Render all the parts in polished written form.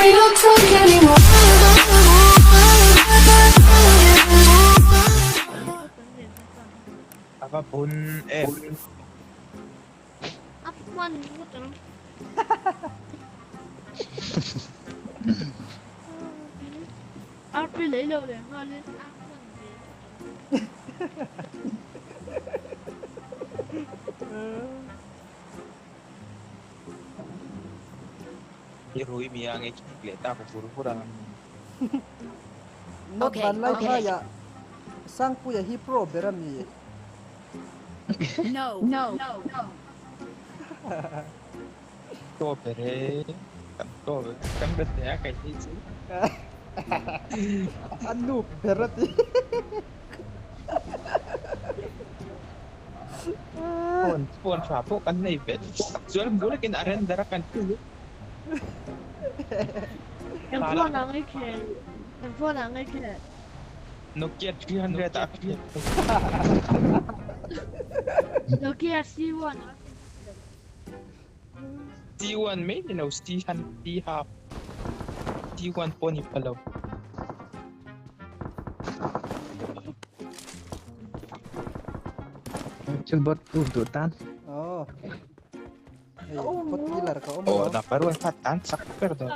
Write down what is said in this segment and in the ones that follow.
We don't talk anymore. Ava bun em. A hman ngawt ang. Arpi lei lo leh nghalin a hman ve ngawt ang. I rui mi a nge kick leh tak vur vur ang. Not van lai phaiah Sangpuia hi pro ber a mi? No. No. Pro ber e. Kan pro ber kan ber teh a kai hi chu. A noob ber a ti. Phone phone tha pawh kan nei ve chuan bulakin a render a kan ti. Eng phone ah nge khel? Eng phone ah nge khel? Nokia 300 ah khel. Nokia C1 ah khel. C1 mai ni lo C han C half. C1 pawh ni pha lo. Chul bot u duh tan. Oh. Hei bot killer ka awm Oh, lo. number one kha tan chak ber dawn.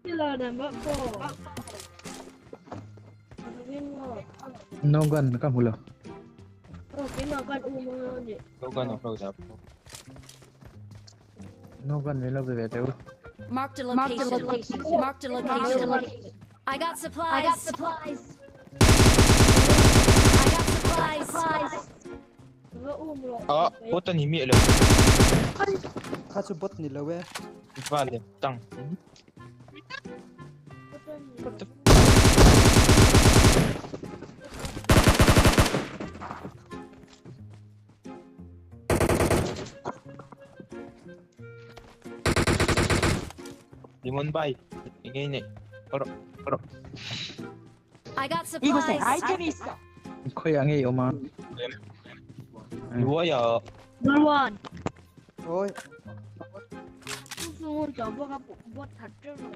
Killer number 4. No gun ka hmu lo. Oh, keimah khan um ang a ni. No gun a lo dah. No gun min lo pe ve teh u. Marked a location. Marked a location. I got supplies. I got supplies. I got supplies. Va um rawh. Ah, bot a ni miah lo. Kha chu bot ni lo e. Va lem tang. Bot a ni. What the Limon bay. Ingay ni. Oro, oro. I got supplies. Khawiah nge i awm a? Luai ah. Number 1. Oi. Chu chu ngun tawh bawk a bot that teuh lo.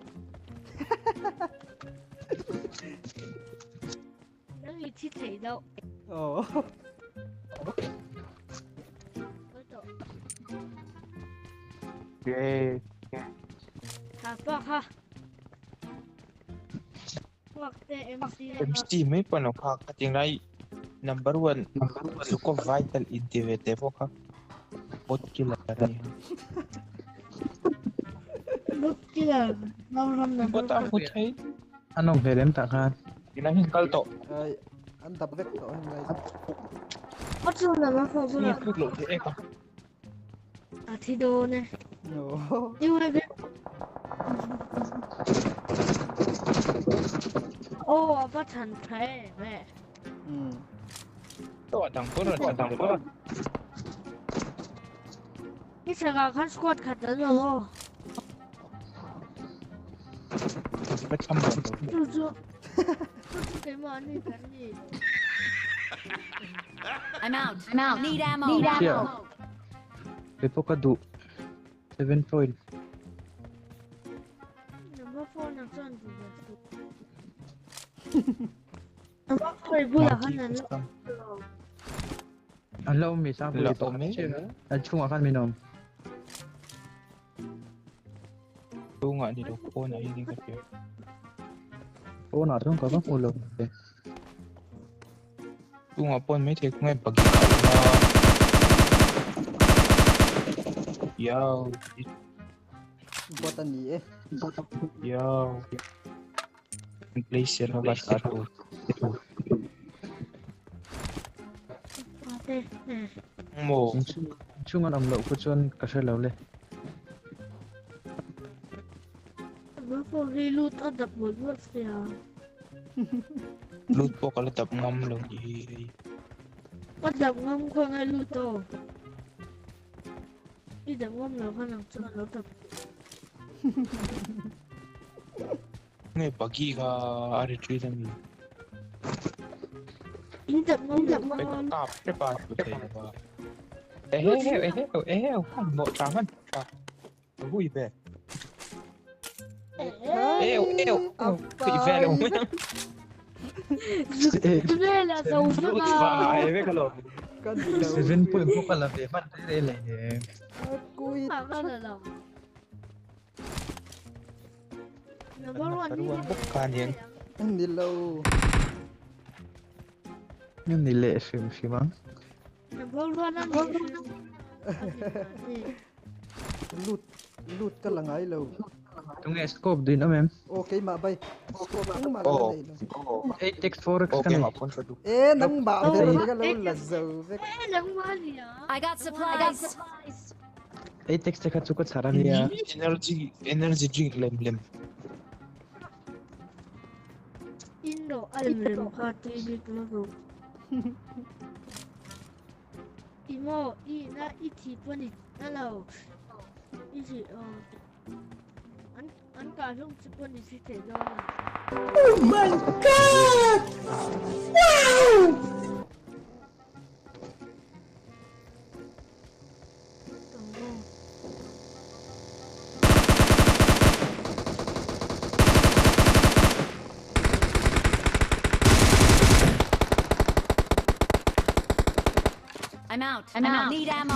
Nang i thi thei deuh. Oh. Yay. Tha pa kha. Fuck te MC. MC mai pawn lo kha ka ting lai number 1 Zuko vital in ti ve te pawh kha bot killer a ni. Bot killer Zoram number Bot a hmu thei. An awm hmel em tah khan. Tinah hian kal tawh. Ai an dap vek tawh heng lai. A chu number 4 bulah. Ni tluk loh theih ek a. A thi dawn e. No. UAV. Aw a va chhan tha em e. Um. Tawh dang pawh rawn chhan dang pawh. I chhakah khan squad khat an awm aw. Va thlam lo. Chu chu chu chu keimah an ni kan ni. I'm out. I'm out. Need ammo. Need ammo. Kei pawh ka duh 7 point. Number 4 na chuan duh ve suh. Number 4 bulah khan an lo An lo awm mi sang pui tawh an chhungah khan min awm. Chhungah ni lo pawnah hian ka hria. Pawnah chuan ka va hmu lo ve. Chungah pawn maithei khawnge bagi a awm a. Yow. Bot a ni e. Yow. Place ka ta tur. Maw. Chhung an awm loh khu chuan ka hre lo le. Number 4 hi lut a dap mawlh mawlh sia. Lut pawh ka la dap ngam lo ni hi hei. A dap ngam khaw nge lut aw. I dap ngam lo kha nang chuan lo dap. Nge buggy kha a retreat ami. In dap ngam lo Ka kap hrep a thu thei lo va. Ehe ehe ehe hman mawh tha hman tha. Hui ve. Eu eu A Khui vel vai ang. Vela zo Lut veka. vai vek alo. Ka ni lo. 7 point pawh ka la ve hman rei rei lei nem. A kui Ma va la lo. Number 1 Number 1 bawk kha aniang. Ni lo. Ni leh hrim hrim ang. Number 1 ani. Lut lut ka la ngai lo. Tunge scope duin awm em? Aw keimah bai. Scope engmah la Aw. nei lo. 8x 4x Aw ka nei. keimah pawn ka duh. E nangmah ber ani ka lo la zo vek. Eh nangmah ania. I got supplies. 8x te kha chu ka chhar ania. Energy energy drink lem lem. Indo alem lem kha tui bik lo ru. Imo i na i thi pawh ni a lo. I thi aw an an kah hlawm chu pawh ni si thei dawn a. Oh my god! Wow! I'm out. I'm out. Need ammo.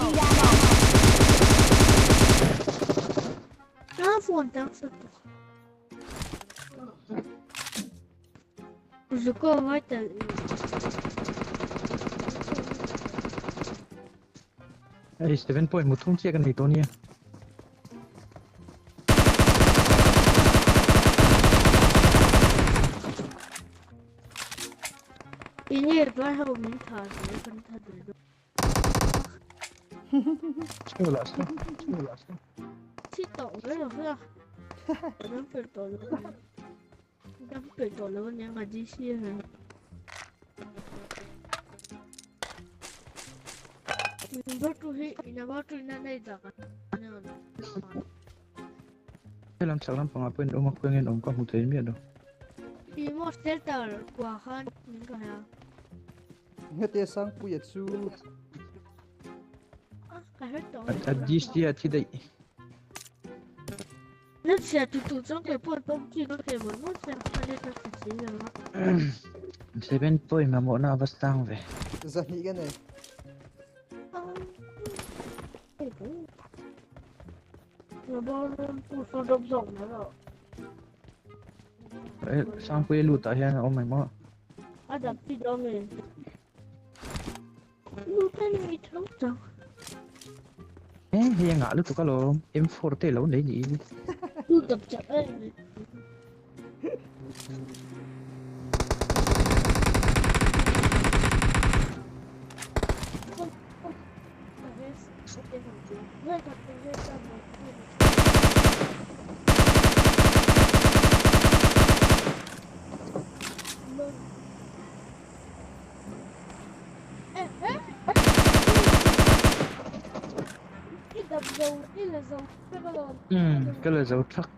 Ah phone tang sa to. Zuko vital. Hei 7 point muthum chiah ka nei tawh ania. Enge vai ho min tha ve kan tha ve dawn. Cheu lah se, cheu lah se. Thi tawh mai lo hlak. Dam pel tawh lo ania. Dam pel tawh lo ania ka DC a. Number 2 hi number 2 in a nei dak ania. Helam chak lampangah pawh in awm a, khawiah nge an awm ka hmu thei miah lo. I maw shelter kua khan min ka hria. Ngete Sangpuia chu. A ka hre tawh. A DC a thi daih. Na chhia tu tu chuan kei pawh pawm chi ka thei mawlh mawlh che a ni ka hre si lo a. 7 point mamawhna a va sang ve. Zahnih ka nei. Sangpuia lut ah hian a awm em aw. A dap chi dawn e. Lut a ni tho chang. E hei a ngah lutuk alawm M4 te lo nei niin. Lut dap chak em. Umm ka la zo thak.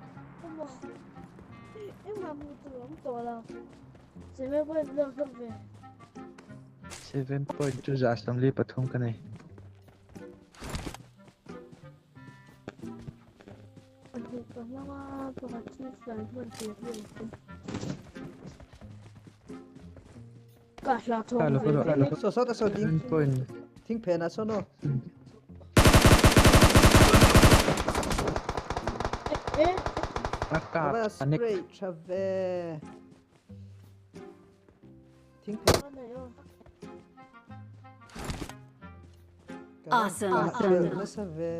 7.2 43 ka nei. Saw saw ta saw ding thing phen ah sawn aw. Ava spray tha ve. Thing phen. Awesome. Nasa ve.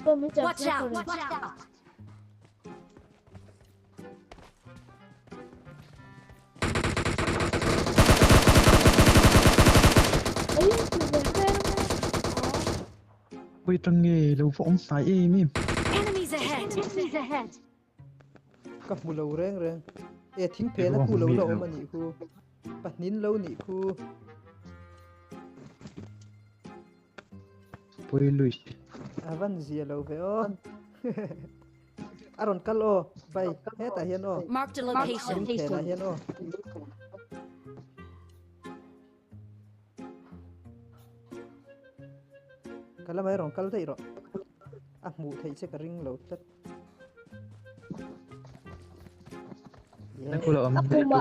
Watch out! Watch out! Pui tang nge lo va awm hnai em em. Enemies ahead! Enemies ahead! Ka hmu lo reng reng. E thing phen a khu lo la awm a nih khu. Pahnin lo nih khu. Pui Luis. A van zia lo ve aw. A rawn kal aw. Bai hetah hian aw. Marked a location. Thing phenah hian aw. Kalamai rong kal dei ro. A hmu thei che ka ring lo tlat. Na kula om. Apu ma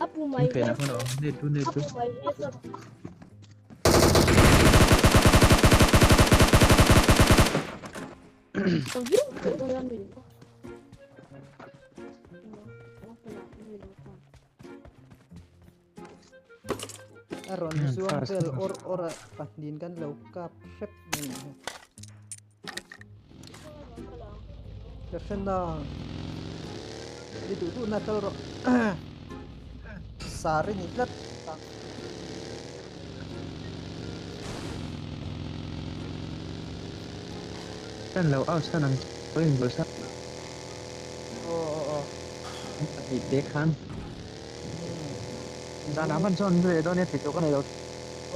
apu mai Pe na kula om. Ne tu ne tu. apu mai A ron zuang vel or or a pahnin kan lo kap hrep ni. Ka hrena. Đi tu tu na kal ro. Sari ni tlat. Kan lo out san ang toin bo sa. O o o. Ni te khan. Zan aman chon re don ne to kan lo.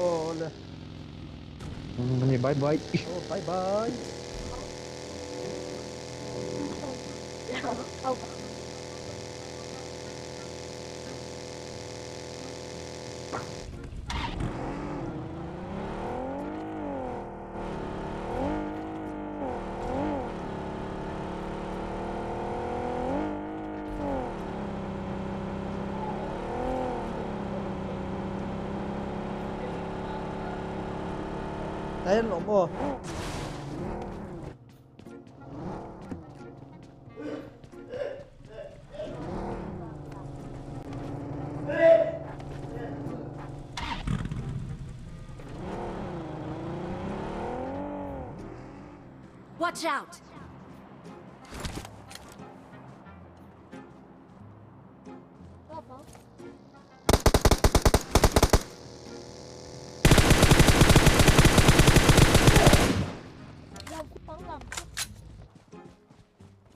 O le. Ni bye bye. Oh bye bye. Đấy lộn bộ. Watch out!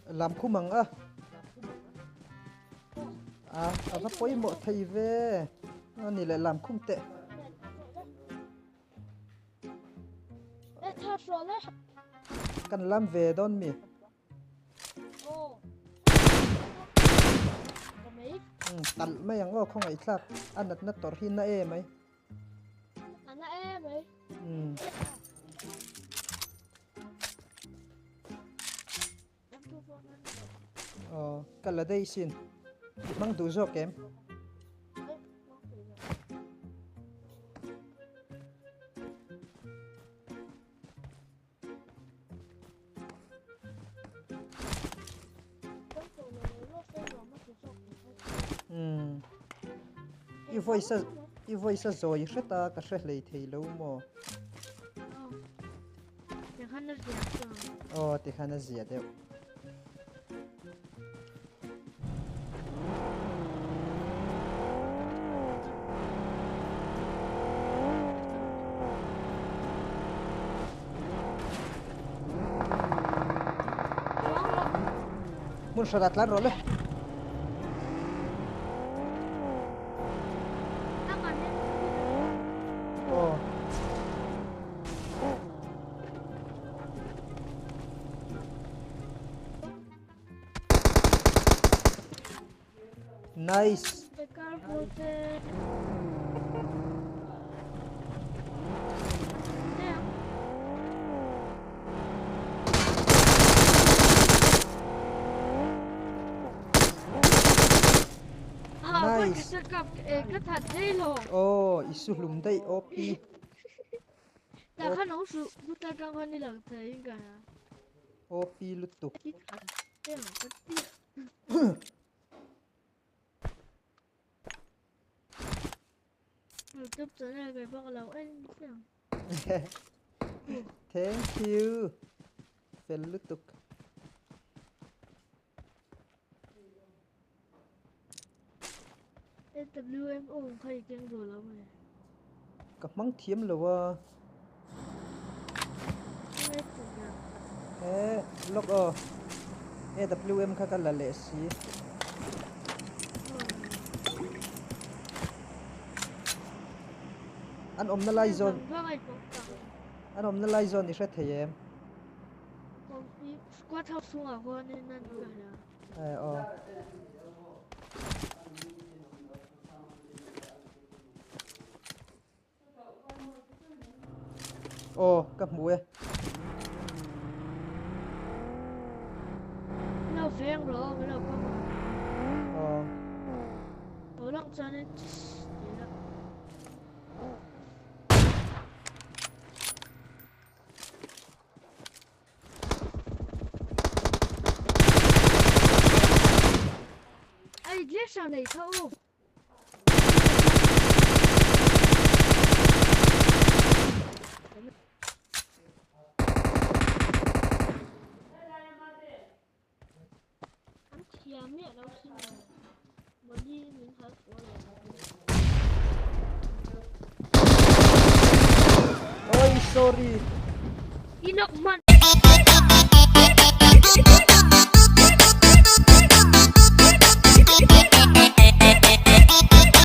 Làm khu măng á. À, à phát quay mộ thầy về. Nó này lại làm khung tệ. Cần làm về đón mi. Tận mấy anh không ấy lạc. Ăn nát nát tỏ hin na e mấy. Ăn na e mấy. Ờ, cần là đây xin. Mang đủ gió kém. I voice rồi rất ta cả sẽ lấy thì lâu mà. Ờ, thì khá là dễ đấy. Muốn sợ đặt lát rồi đấy. Ồ. Nice. Nice. Oh, isu lum dai OP. OP lutuk. Thank you. Fel lutuk. WMO 可以跟走了没？个忙添了哇！哎，六哦，AWM 卡个来来西。อันอมน่าไล่โซนอันอมน่าไล่โซนนี่ใช่เทียมเอออ๋อ Aw ka hmu e. Min lo veng rawh min lo kawm ang. Aw. Lo lang chuanin tss ti ila. Ai glacier nei kha u. An thiam miah lo sin Mawli min hal fuh a lawm. Oi sorry. I knock man.